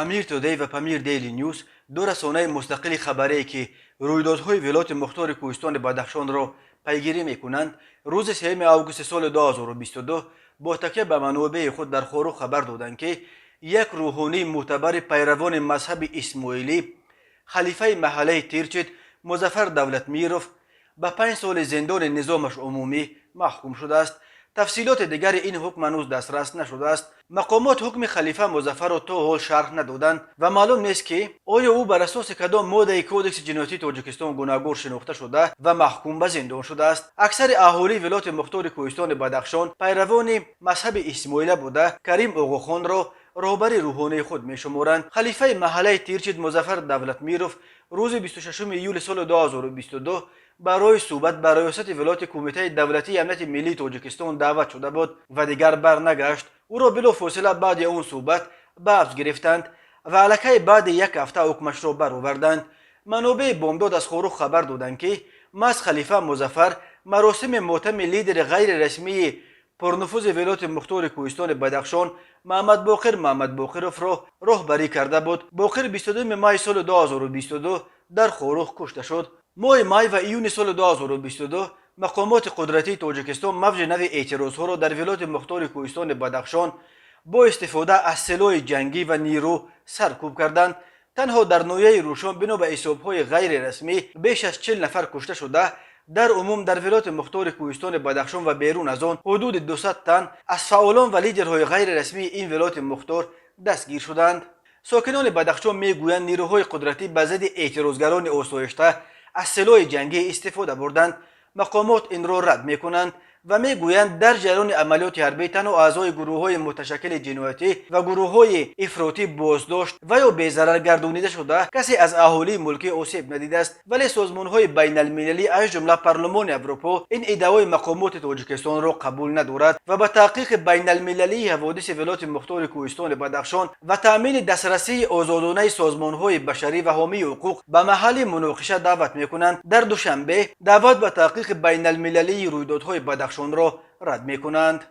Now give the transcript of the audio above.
Памир Тудей ва Памир Дейли Ньюс, ду расонаи мустақили хабарие, ки рӯйдодҳои Вилояти Мухтори Кӯҳистони Бадахшонро пайгирӣ мекунанд, рӯзи 3 августи соли 2022 бо такя ба манобеи худ дар Хоруғ хабар доданд, ки як рӯҳонии мӯътабари пайравони мазҳаби исмоилӣ, халифаи маҳаллаи Тирчид Музаффар Давлатмиров ба 5 соли зиндони низомаш умумӣ маҳкум шудааст. Тафсилоти дигари ин ҳукм ҳанӯз дастрас нашудааст. Мақомот ҳукми халифа Музаффарро то ҳол шарҳ надоданд ва маълум нест, ки оё ӯ бар асоси кадом моддаи Кодекси ҷиноятии Тоҷикистон гунаҳгор шинохта шуда ва маҳкум ба зиндон шудааст. Аксари аҳолии Вилояти Мухтори Кӯҳистони Бадахшон пайравони мазҳаби исмоила буда, Карим Оғохонро роҳбари рӯҳонии худ мешуморанд. Халифаи маҳаллаи Тирчид Музаффар Давлатмиров рӯзи 26 июли соли 2022 барои суҳбат ба Раёсати вилояти Кумитаи давлатии амнияти миллии Тоҷикистон даъват шуда буд ва дигар барнагашт. Ӯро билофосила баъди он суҳбат ба ҳабс гирифтанд ва аллакай баъди як ҳафта ҳукмашро бароварданд. Манобеи Бомдод аз Хоруғ хабар доданд, ки маҳз халифа Музаффар маросими мотами лидери ғайрирасмии пурнуфузи Вилояти Мухтори Кӯҳистони Бадахшон Маҳаммадбоқир Маҳаммадбоқировро роҳбарӣ карда буд. Боқир 22 май соли 2022 дар Хоруғ кушта шуд. Моҳи май ва июни соли 2022 мақомоти қудратии Тоҷикистон мавҷи нави эътирозҳоро дар Вилояти Мухтори Кӯҳистони Бадахшон бо истифода аз силоҳи ҷангӣ ва нирӯ саркӯб карданд. Танҳо дар ноҳияи Рӯшон, бино ба ҳисобҳои ғайрирасмӣ, беш аз 40 нафар кушта шуда, дар умум дар Вилояти Мухтори Кӯҳистони Бадахшон ва берун аз он ҳудуди 200 тан аз фаъолон ва лидерҳои ғайрирасмии ин вилояти мухтор дастгир шуданд. Сокинони Бадахшон мегӯянд, нирӯҳои қудратӣ ба зидди эътирозгарони осоишта аз силоҳи ҷангӣ истифода бурданд. Мақомот инро рад мекунанд ва мегӯянд, дар ҷараёни амалиёти ҳарбӣ танҳо аъзои гурӯҳҳои муташаккили ҷиноятӣ ва гурӯҳҳои ифротӣ боздошт ва ё безарар гардонида шуда, касе аз аҳолии мулкӣ осеб надидааст. Вале созмонҳои байналмилалӣ, аз ҷумла Парлумони Аврупо, ин иддаои мақомоти Тоҷикистонро қабул надорад ва ба таҳқиқи байналмилалии ҳаводиси Вилояти Мухтори Кӯҳистони Бадахшон ва таъмини дастрасии озодонаи созмонҳои башарӣ ва ҳомии ҳуқуқ ба маҳалли муноқиша даъват мекунанд. Дар Душанбе даъват ба таҳқиқи байналмилалии рӯйдодҳои Бадахшонро рад мекунанд.